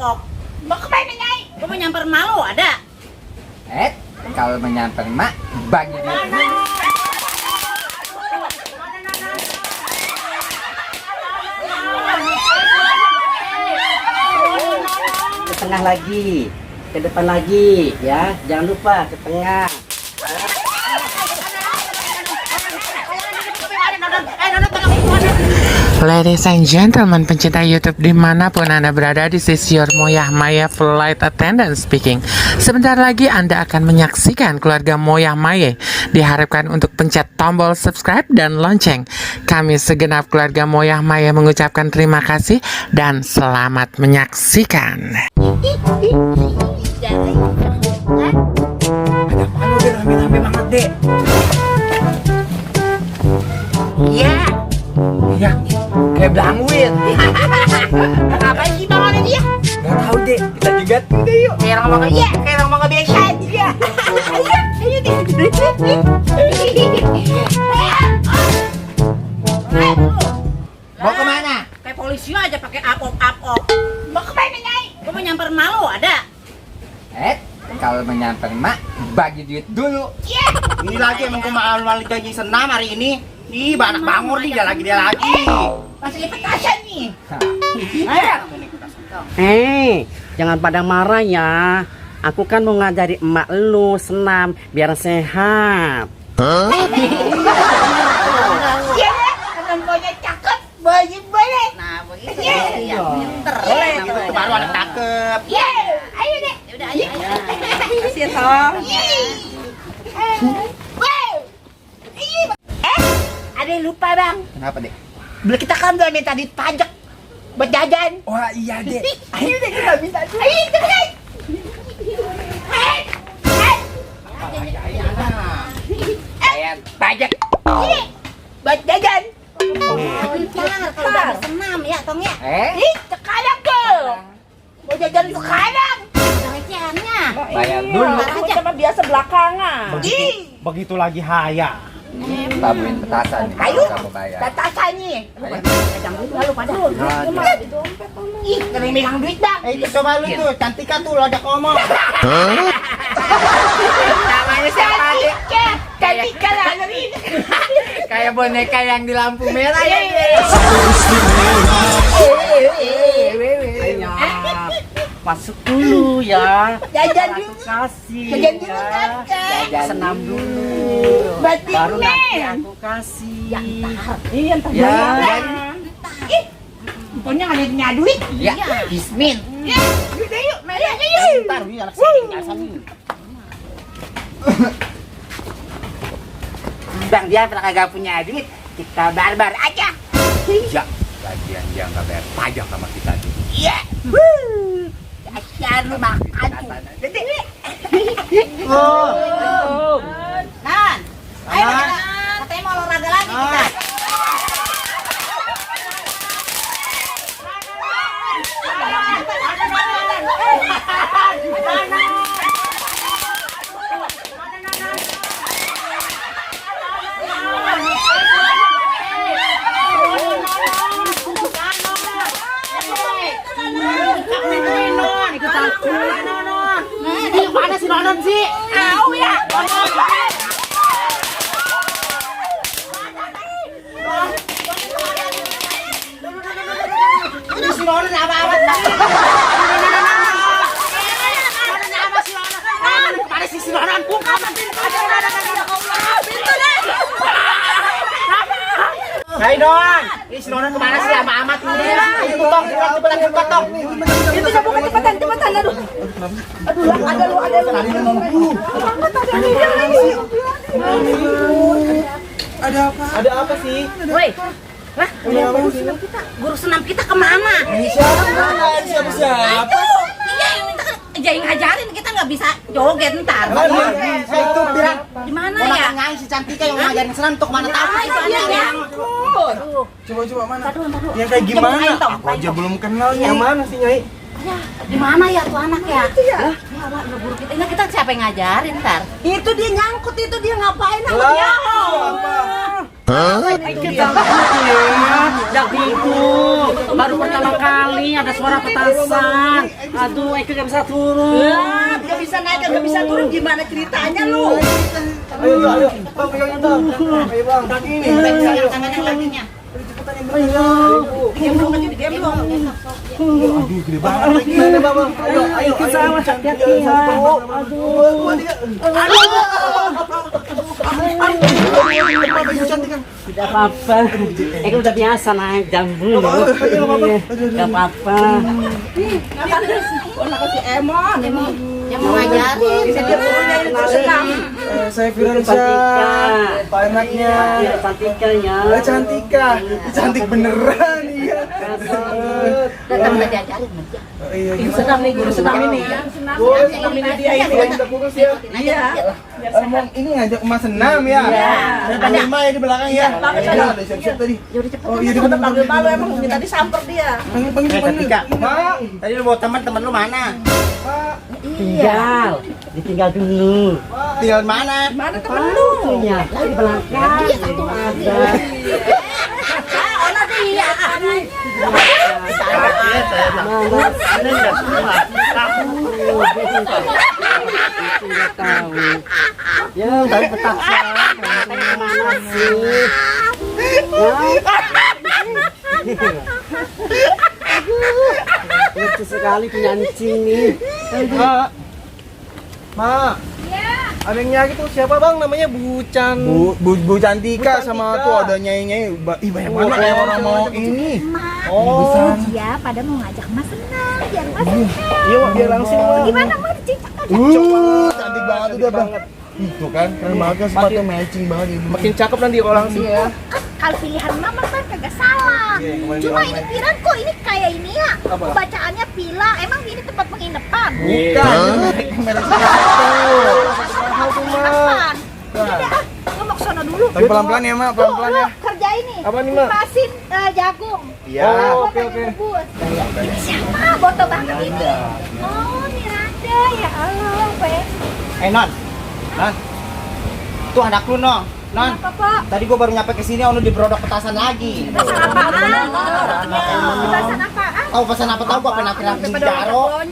apok. Mau kemana, Nyai? Gua mau nyamper malu, ada? Kalau menyamper mak, bagi duit dulu. Ke tengah lagi, ke depan lagi, ya. Jangan lupa ke tengah. Ladies and gentlemen, pencinta YouTube dimanapun Anda berada, this is your Moyah Maya Flight Attendant speaking. Sebentar lagi Anda akan menyaksikan keluarga Moyah Maya. Diharapkan untuk pencet tombol subscribe dan lonceng. Kami segenap keluarga Moyah Maya mengucapkan terima kasih dan selamat menyaksikan. Ada apaan udah rame-rame banget, Dek? Iya. Ya, kayak belangwit. Ngapain sih bangunnya dia? Gak tahu, Dek. Kita juga deh yuk. Kayak orang mau iya, kayak orang mau biasa aja. Ayo deh. Mau kemana? Kayak polisi aja pakai apok-apok. Mau kemana, Nyai? Gua mau nyamper malu, ada? Kalau menyamper mak, bagi duit dulu. Ini lagi emang gue malu-malu gaji senam hari ini. Ih, banyak bangur nih dia lagi. Masih petasan nih. Jangan pada marah ya. Aku kan mau ngajari emak lu senam biar sehat. Iya, temennya cakep, boleh. Nah, begitu. Iya, pinter. Boleh, itu baru anak cakep. Iya, ayo deh. Udah, ayo. Kasih Tom. Ada yang lupa, Bang. Kenapa, Dek? Beli kita kan udah minta duit pajak buat jajan. Wah, iya, Dek. Ayo deh kita minta duit. Ayo cepetan. Kayak pajak. Ini buat jajan. Bentar, kalau udah bersenam ya, Tong ya. Ih, sekarang tuh. Mau jajan sekarang. Recehannya. Bayar dulu. Sama biasa belakangan. Begitu lagi haya. Tabuin petasan nih, Ayo, kalau kamu bayar. tatasan nih. Ayo. Pegang duit lalu pada. Ih, kering megang duit dah. Itu coba lu tuh, Cantika tuh lo ajak ngomong. Namanya siapa, Dek? Cantika lah ini. Kayak boneka yang di lampu merah ya. Ayo, masuk dulu ya. Jajan Aku dulu. kasih. Jajan dulu ya. kan. Senam dulu. Batik Baru nanti men. aku kasih. Iya, entar Ya. Ih, pokoknya nggak ada punya duit. Ya, Bismin. Udah yuk, mari aja yuk. Ntar nih anak sini asal nih. Bang dia pernah kagak punya duit, kita barbar aja. Ya, lagian dia nggak bayar pajak sama kita. Iya. Asyar lu makan tuh. Jadi. Nan, ayo katanya mau olahraga lagi kita. Mana si Nonon sih? Tahu ya. Udah si Nonon apa-apa. Kemana sih si Nonon? Buka mati. Hai Don, ini si Nonon kemana sih sama amat ini? Ayo tong, cepetan tong. Itu udah buka cepetan. Aduh. Ada lu. Ada apa sih? Woi, lah, guru senam kita kemana? Siapa? Iya, kita kan jadi ngajarin, kita nggak bisa joget ntar. Itu bilang Di mana mau ya? nanya si Cantika yang ngajarin senam tuh kemana tahu? Ah, itu dia. Aduh, Coba mana? aduh. Yang kayak gimana? Coba Tong. Aku aja belum kenal yang mana sih Nyai? Ya, di mana ya tuh anak ya? Ya, Wak, guru kita. Ini kita siapa yang ngajarin ntar? Itu dia nyangkut, itu dia ngapain sama Lah, dia? apa? Jangan gitu. Baru pertama kali ada suara petasan. Aduh, Eke gak bisa turun. Gak bisa naik, gak bisa turun, gimana ceritanya lu? Ayo, bang, pegangin bang. Ayo bang, kaki ini. Pegang tangannya kakinya. Diam dulu, diam dulu. Aduh, gede banget lagi. Ayo bang, ayo. Eke sama hati-hati ya. Tidak apa-apa. Eke udah biasa naik jambu. Gak apa-apa. Oh, nak si Emon. Yang mau ngajarin. Dia punya ini terus senang. Saya Firansyah, Pak enaknya. Cantika ya. Cantika, cantik beneran iya. Datang udah diajarin. Iya, Senang nih, guru senam ini. boleh senam ini dia ini yang kita fokus ya. Iya. Emang ini ngajak emas senam ya? Saya panggil Mai di belakang ya. Iya, udah siap-siap tadi. Yaudah cepet. Oh iya, di Udah panggil malu emang minta disamper dia. panggil. Mak, Tadi lu bawa teman lu mana? Pak, Ditinggal dulu. tinggal mana? Mana temen lu? Punya di belakang. Ada. Ona dia. Tidak tahu. Ya, dari petasan. Mana sih? Lucu sekali punya anjing nih. Mak. Ada yang nyari tuh siapa bang? Namanya Bu Cantika sama tuh ada nyai. Ih banyak banget kayak orang mau ini. Oh, dia pada mau ngajak Mas senang, biar Mas senang. Iya Mak, biar langsung Mak. Gimana Mas diciptakan? Cantik banget udah bang. Itu kan keren banget kan sepatunya matching banget ini. Makin cakep nanti kalau langsung ya. Kalau pilihan Mama kan kagak salah. Cuma ini piran kok ini kayak ini ya. Bacaannya pila. Emang ini tempat penginapan? Bukan. Merek sepatu. Mahal tuh Mak. Apaan? Tidak, lo mau kesana dulu. Tapi pelan-pelan ya Mak, pelan-pelan ya. Kerja ini. Apa nih, Mak? Pasin jagung. Iya. Oke. Ini siapa? Boto banget ini. Oh, Miranda ya Allah, Pak. Non. Tuh anak lu, Non. Apa, Pak? Tadi gua baru nyampe ke sini, ono di Brodok petasan lagi. Pesan apaan? Pesan apaan? Tahu pesan apa tahu gua pernah kira di Jaro.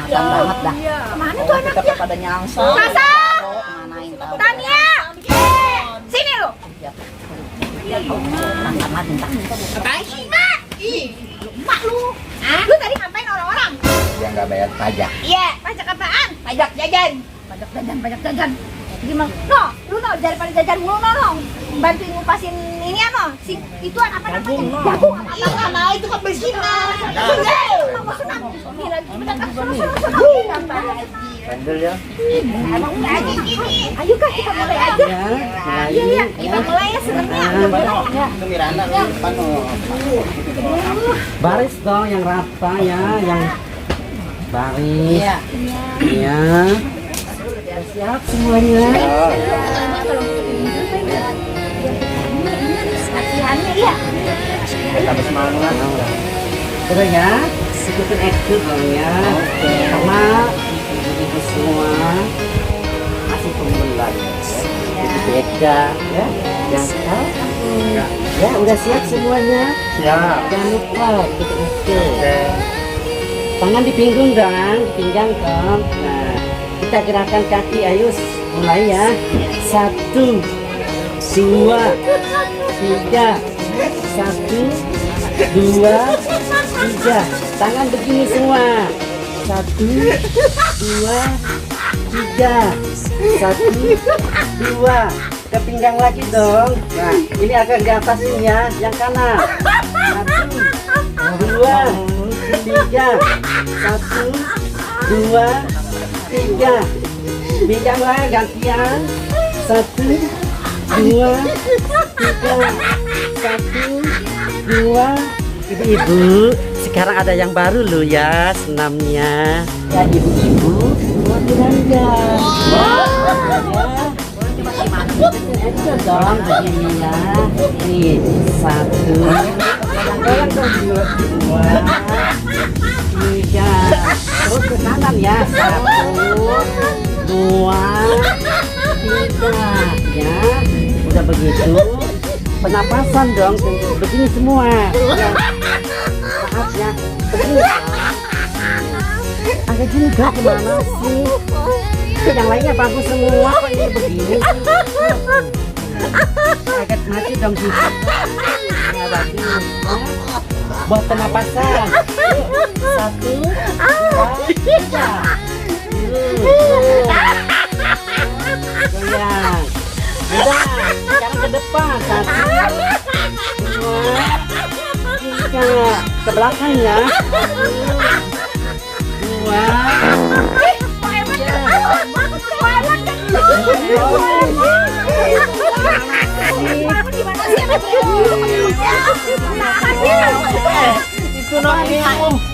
Banget dah. Kemana tuh anaknya? Pada nyangsa. Pasar! Tania! Sini lu! Apaan sih, Mak? Ih, Mak lu! Lu tadi ngapain orang-orang? Dia nggak bayar pajak. Iya, pajak apaan? Pajak jajan. Pajak jajan. Gimana? No, lu no daripada jajan mulu no. Bantuin ngupasin ini ya no. Si ituan apa namanya? Jagung. Apa itu kan besinan. Mau senang. Gila gimana kan Bandel ya. Emang enggak aja gini. Ayo Kak, kita mulai aja. Iya, kita mulai ya senengnya. Itu Miranda di depan loh. Baris dong yang rata ya, yang baris. Iya. Siap semuanya. Latihannya iya. Kita semangat. Udah ya, ikutin attitude dong ya. Sama ibu-ibu semua masih pembelan. Jadi beda ya. Jangan ya, udah siap semuanya. Siap. Jangan lupa ikutin attitude. Tangan di pinggang dong, di pinggang dong. Nah, kita gerakan kaki, ayo mulai ya. 1, 2, 3. 1, 2, 3. Tangan begini semua. 1, 2, 3. 1, 2. Ke pinggang lagi dong. Nah, ini akan di atas ini ya, yang kanan. 1, 2, 3. 1, 2, 3. Pinggang lagi gantian. 1, 2, 3. 1, 2. Ibu-ibu, sekarang ada yang baru loh ya senamnya. Ya ibu-ibu, buat Miranda. Itu dong begini ya. Nih, 1, 2, 3. Terus ke kanan ya. 1, 2, 3. Ya. sudah begitu, penapasan dong, begini semua. Ya. Maaf ya, begini. Ada gini dong, kemana sih? Yang lainnya bagus semua, kok ini begini? Agak mati dong kita. Nah, bagus. Buat penapasan. Satu, dua, tiga. Goyang. Udah, sekarang ke depan. Satu, dua, tiga. Ke belakang ya. Dua,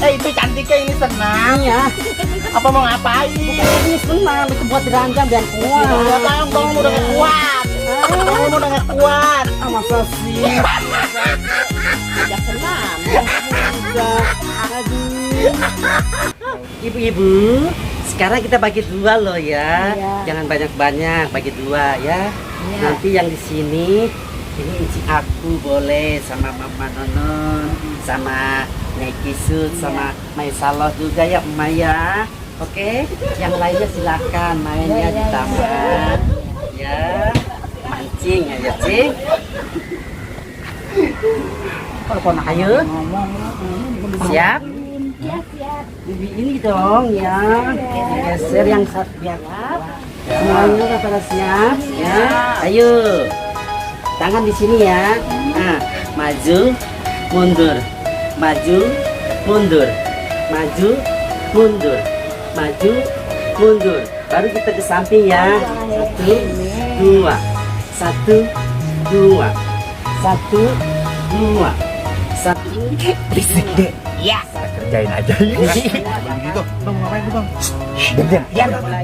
Itu itu cantiknya ini senang. ya. Apa mau ngapain? Ini senang, itu buat diranjang dan kuat. Ya bang, bangun udah gak kuat. Bangun udah gak kuat. Ah, masa sih? Agak senam. Ibu-ibu, sekarang kita bagi dua loh ya. Jangan banyak-banyak, bagi dua ya. Nanti yang di sini ini isi aku boleh sama Mama Nonon, sama Neki Sud, sama Mai Saloh juga ya Emak ya. Oke, yang lainnya silakan mainnya di taman ya, mancing aja sih. Telepon ayo, siap? Bibi ini dong ya, geser yang satu biar semuanya udah pada siap ya. Ayo, tangan di sini ya. Nah, maju, mundur, maju, mundur, maju, mundur, maju, mundur. Baru kita ke samping ya. Satu, dua, satu, dua, satu, dua, satu. Berisik deh. Ya. Kerjain aja ini. Begitu. Bang, ngapain tuh bang? Diam. Ya, mulai.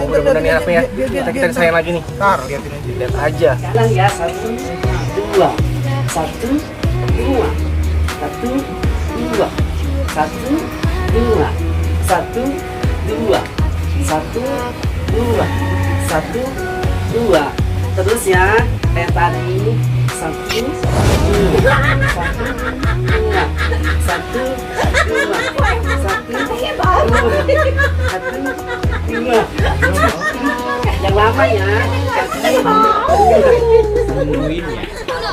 Mudah-mudahan enak nih ya. Kita disayang lagi nih. Ntar liatin aja. Lihat aja. Sekarang ya, satu, dua, satu, dua, satu, dua, satu, dua, satu, dua, satu, dua, satu, dua. Terus ya, kayak tadi. Satu, dua, satu, dua, satu, dua, satu, dua, yang lama ya.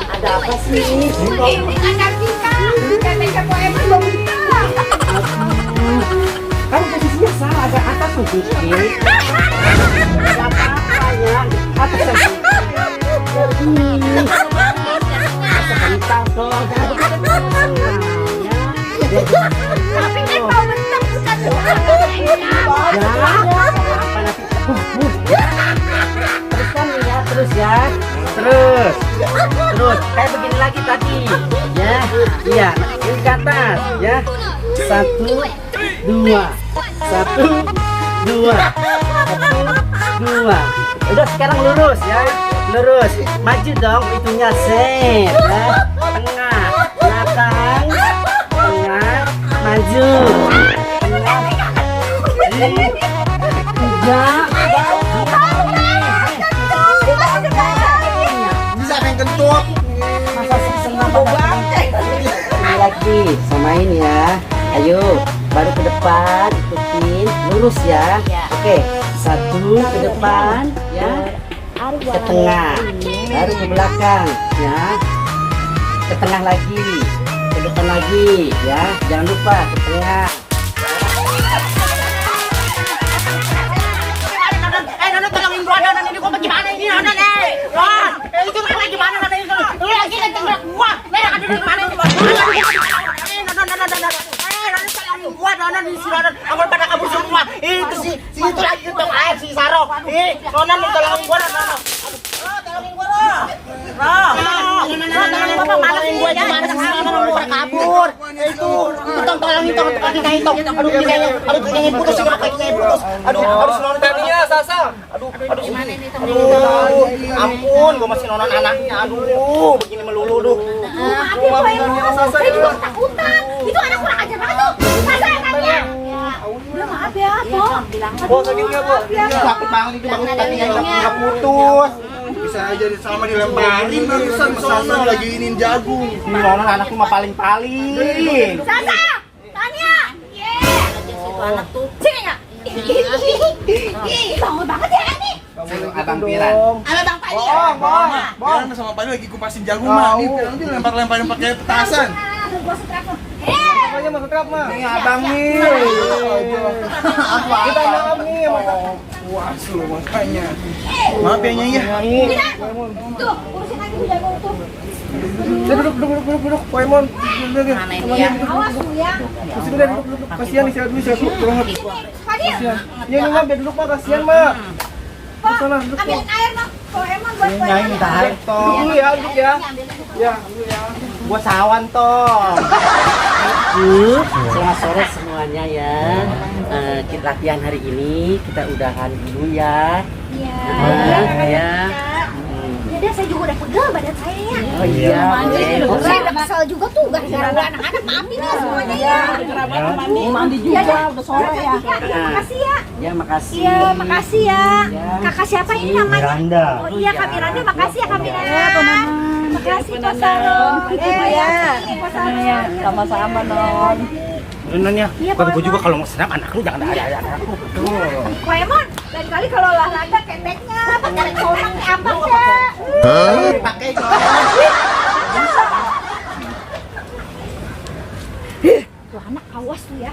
Ada apa sih? Kan posisinya salah, ada atas tuh dikit. Ada apa-apa ya, atas yang bentar dong, Tapi kan mau bentar bukan terus ya, terus kayak begini lagi tadi ya, iya ini ke atas ya, satu, dua, satu, dua, satu, dua. Udah sekarang lurus ya, lurus, maju dong itunya set ya. Tengah, belakang, tengah, maju, tengah, tiga, Bisa main kentut. masa sih senang banget. Ini lagi samain ya, ayo baru ke depan, ikutin lurus ya. Oke, satu ke depan ya, ke tengah, baru ke belakang ya, ke tengah lagi, ke depan lagi ya, jangan lupa ke tengah. Nonon tolongin gua, Nonon ini gua gimana ini, Nonon Ron, itu gua gimana Nonon ini, lu lagi ngejenggak gua, aduh gimana ini, Nonon tolongin gua, Nonon di sini, Nonon, kamu pada kabur semua, itu si itu lagi tong air si Saro, Nonon tolongin gua, Nonon, tolongin gua, tolongin gua, malangin gua gimana sih, Nonon lu pada kabur, itu tolongin kakinya itu, aduh kakinya putus, kakinya putus, aduh Nonon Tadinya Sasa. Aduh, gimana ini temen aduh, ampun, gua masih nonton anaknya. Aduh, begini melulu duh. Saya juga ketakutan. Itu anak kurang ajar banget tuh. Masa yang tanya? Ya, maaf ya, Po. Oh, sakitnya, Bu. Sakit banget itu banget tadi Jangan ada nggak putus. Bisa aja sama dilemparin barusan ke sana lagi inin jagung. Si Nonon anaknya mah paling-paling. Sasa, Tania. Anak tuh. Sini nggak? Ih, bangga banget ya ini. Halo, Abang Piran. Halo Bang Padi. Bang, sama Pak lagi kupasin jagung mah. Nih, nanti lempar-lemparin pakai petasan. Gua setrap lo. Apanya masuk trap mah? Ini abang nih. Kita maaf nih sama puas lu makanya. Maaf ya Nyai ya. Tidak. Tuh, urusin lagi tuh jagung tuh. Duduk. Paimon. Awas lu ya. Sini deh, duduk. Kasihan nih, saya dulu kurang Ini, Fadil. Ya ini mah biar duduk mah kasihan mah. Kok Sana, duduk, ambilin air mah. Kalau emang buat Nyai Emon. minta air toh. Duduk ya, duduk ya. Ya, Buat sawan toh. Selamat sore semuanya ya. Kita latihan hari ini kita udahan dulu ya. Iya. Ya. Ya deh, saya juga udah pegel badan saya ya. Oh iya. Saya udah kesel juga tuh gara-gara anak-anak maafin ya semuanya ya. Mandi juga udah sore ya. Makasih ya. Ya makasih. Iya, makasih ya. Kakak siapa ini namanya? Miranda. Oh iya, Kak Miranda, makasih ya Kak Miranda. Makasih Pak Saron. Ya, Pak Saron. Sama-sama Non. Nonon ya. Iya, Kata gue Pak juga kalau mau senam anak lu jangan ada anakku. Kok Emon, lain kali kalau olahraga keteknya, pakai corang apa ya? Pakai Tuh anak awas tuh ya.